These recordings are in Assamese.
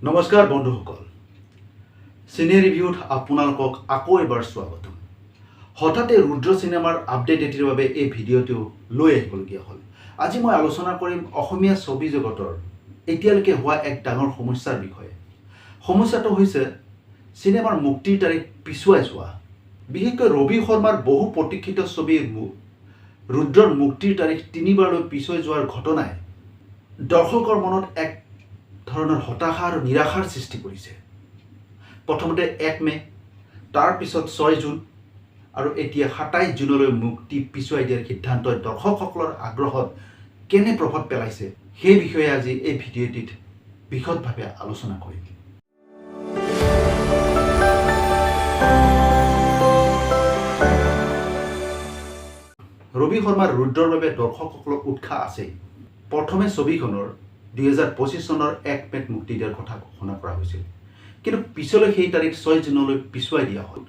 নমস্কাৰ বন্ধুসকল, চিনে ৰিভিউত আপোনালোকক আকৌ এবাৰ স্বাগতম। হঠাতে ৰুদ্ৰ চিনেমাৰ আপডেট এটিৰ বাবে এই ভিডিঅ'টো লৈ আহিবলগীয়া হ'ল। আজি মই আলোচনা কৰিম অসমীয়া ছবি জগতৰ এতিয়ালৈকে হোৱা এক ডাঙৰ সমস্যাৰ বিষয়ে। সমস্যাটো হৈছে চিনেমাৰ মুক্তিৰ তাৰিখ পিছুৱাই যোৱা। বিশেষকৈ ৰবি শৰ্মাৰ বহু প্ৰতীক্ষিত ছবি ৰুদ্ৰৰ মুক্তিৰ তাৰিখ তিনিবাৰলৈ পিছুৱাই যোৱাৰ ঘটনাই দৰ্শকৰ মনত এক ধৰণৰ হতাশা আৰু নিৰাশাৰ সৃষ্টি কৰিছে। প্ৰথমতে 1 মে', তাৰপিছত 6 জুন আৰু এতিয়া 27 জুনলৈ মুক্তি পিছুৱাই দিয়াৰ সিদ্ধান্তই দৰ্শকসকলৰ আগ্ৰহত কেনে প্ৰভাৱ পেলাইছে সেই বিষয়ে আজি এই ভিডিঅ'টিত বিশদভাৱে আলোচনা কৰিম। ৰবি শৰ্মাৰ ৰুদ্ৰৰ বাবে দৰ্শকসকলৰ উৎসাহ আছেই। প্ৰথমে ছবিখনৰ 2025 চনৰ 1 মে'ত মুক্তি দিয়াৰ কথা ঘোষণা কৰা হৈছিল, কিন্তু পিছলৈ সেই তাৰিখ 6 জুনলৈ পিছুৱাই দিয়া হ'ল।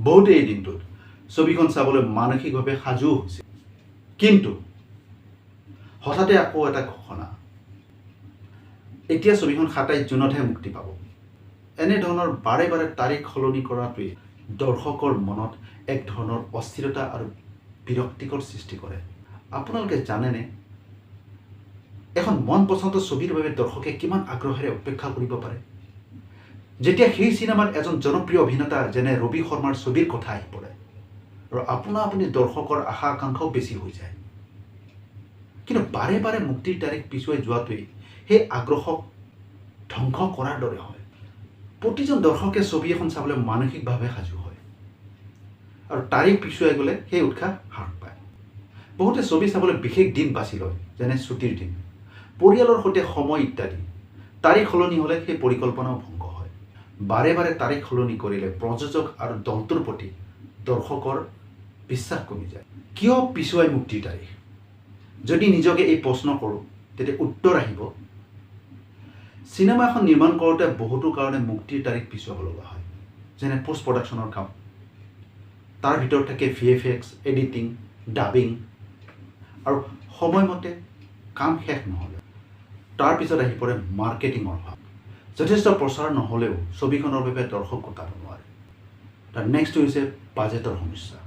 বহুতে এই দিনটোত ছবিখন চাবলৈ মানসিকভাৱে সাজু হৈছে, কিন্তু হঠাতে আকৌ এটা ঘোষণা, এতিয়া ছবিখন 27 জুনতহে মুক্তি পাব। এনেধৰণৰ বাৰে বাৰে তাৰিখ সলনি কৰাটোৱে দৰ্শকৰ মনত এক ধৰণৰ অস্থিৰতা আৰু বিৰক্তিকৰ সৃষ্টি কৰে। আপোনালোকে জানেনে এখন মন পচন্দৰ ছবিৰ বাবে দৰ্শকে কিমান আগ্ৰহেৰে অপেক্ষা কৰিব পাৰে? যেতিয়া সেই চিনেমাত এজন জনপ্ৰিয় অভিনেতা যেনে ৰবি শৰ্মাৰ ছবিৰ কথা আহি পৰে আৰু আপোনা আপুনি দৰ্শকৰ আশা আকাংক্ষাও বেছি হৈ যায়। কিন্তু বাৰে বাৰে মুক্তিৰ তাৰিখ পিছুৱাই যোৱাটোৱেই সেই আগ্ৰহক ধ্বংস কৰাৰ দৰে হয়। প্ৰতিজন দৰ্শকে ছবি এখন চাবলৈ মানসিকভাৱে সাজু হয় আৰু তাৰিখ পিছুৱাই গ'লে সেই উৎসাহ হ্ৰাস পায়। বহুতে ছবি চাবলৈ বিশেষ দিন বাছি লয়, যেনে ছুটীৰ দিন, পৰিয়ালৰ সৈতে সময় ইত্যাদি। তাৰিখ সলনি হ'লে সেই পৰিকল্পনাও ভংগ হয়। বাৰে বাৰে তাৰিখ সলনি কৰিলে প্ৰযোজক আৰু দলটোৰ প্ৰতি দৰ্শকৰ বিশ্বাস কমি যায়। কিয় পিছুৱাই মুক্তিৰ তাৰিখ? যদি নিজকে এই প্ৰশ্ন কৰোঁ তেতিয়া উত্তৰ আহিব, চিনেমা এখন নিৰ্মাণ কৰোঁতে বহুতো কাৰণে মুক্তিৰ তাৰিখ পিছুৱাব লগা হয়, যেনে পষ্ট প্ৰডাকশ্যনৰ কাম, তাৰ ভিতৰত থাকে VFX, editing, dubbing আৰু সময়মতে কাম শেষ নহ'লে। তাৰপিছত আহি পৰে মাৰ্কেটিঙৰ অভাৱ। যথেষ্ট প্ৰচাৰ নহ'লেও ছবিখনৰ বাবে দৰ্শক গোটাব নোৱাৰে। তাৰ নেক্সট হৈছে বাজেটৰ সমস্যা।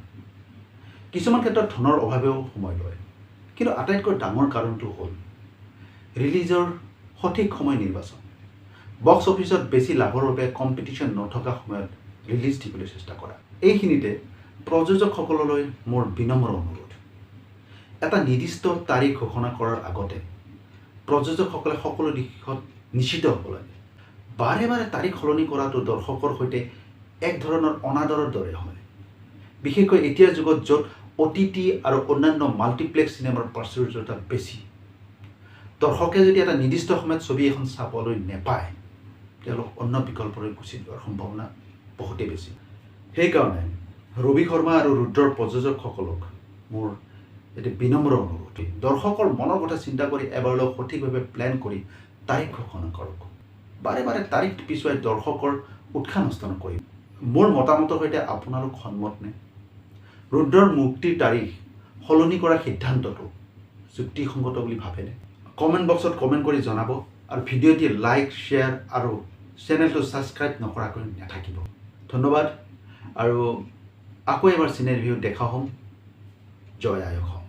কিছুমান ক্ষেত্ৰত ধনৰ অভাৱেও সময় লয়, কিন্তু আটাইতকৈ ডাঙৰ কাৰণটো হ'ল ৰিলিজৰ সঠিক সময় নিৰ্বাচন। বক্স অফিচত বেছি লাভৰ বাবে কম্পিটিশ্যন নথকা সময়ত ৰিলিজ দিবলৈ চেষ্টা কৰা। এইখিনিতে প্ৰযোজকসকললৈ মোৰ বিনম্ৰ অনুৰোধ, এটা নিৰ্দিষ্ট তাৰিখ ঘোষণা কৰাৰ আগতে প্ৰযোজকসকলে সকলো দিশত নিশ্চিত হ'ব লাগে। বাৰে বাৰে তাৰিখ সলনি কৰাটো দৰ্শকৰ সৈতে এক ধৰণৰ অনাদৰৰ দৰে হয়, বিশেষকৈ এতিয়াৰ যুগত য'ত OTT আৰু অন্যান্য মাল্টিপ্লেক্স চিনেমাৰ প্ৰাচুৰ্যতা বেছি। দৰ্শকে যদি এটা নিৰ্দিষ্ট সময়ত ছবি এখন চাবলৈ নেপায়, তেওঁলোক অন্য বিকল্পলৈ গুচি যোৱাৰ সম্ভাৱনা বহুতেই বেছি। সেইকাৰণে ৰবি শৰ্মা আৰু ৰুদ্ৰৰ প্ৰযোজকসকলক মোৰ এটি বিনম্ৰ অনুৰোধ, দৰ্শকৰ মনৰ কথা চিন্তা কৰি এবাৰলৈ সঠিকভাৱে প্লেন কৰি তাৰিখ ঘোষণা কৰক। বাৰে বাৰে তাৰিখ পিছুৱাই দৰ্শকৰ উৎসাহ নষ্ট নকৰিব। মোৰ মতামতৰ সৈতে আপোনালোক সন্মত নে? ৰুদ্ৰৰ মুক্তিৰ তাৰিখ সলনি কৰাৰ সিদ্ধান্তটো যুক্তিসংগত বুলি ভাবেনে? কমেণ্ট বক্সত কমেণ্ট কৰি জনাব আৰু ভিডিঅ'টি লাইক, শ্বেয়াৰ আৰু চেনেলটো ছাবস্ক্ৰাইব নকৰাকৈ নাথাকিব। ধন্যবাদ আৰু আকৌ এবাৰ চিনে ৰিভিউ দেখা হ'ম। জয় আই অসম।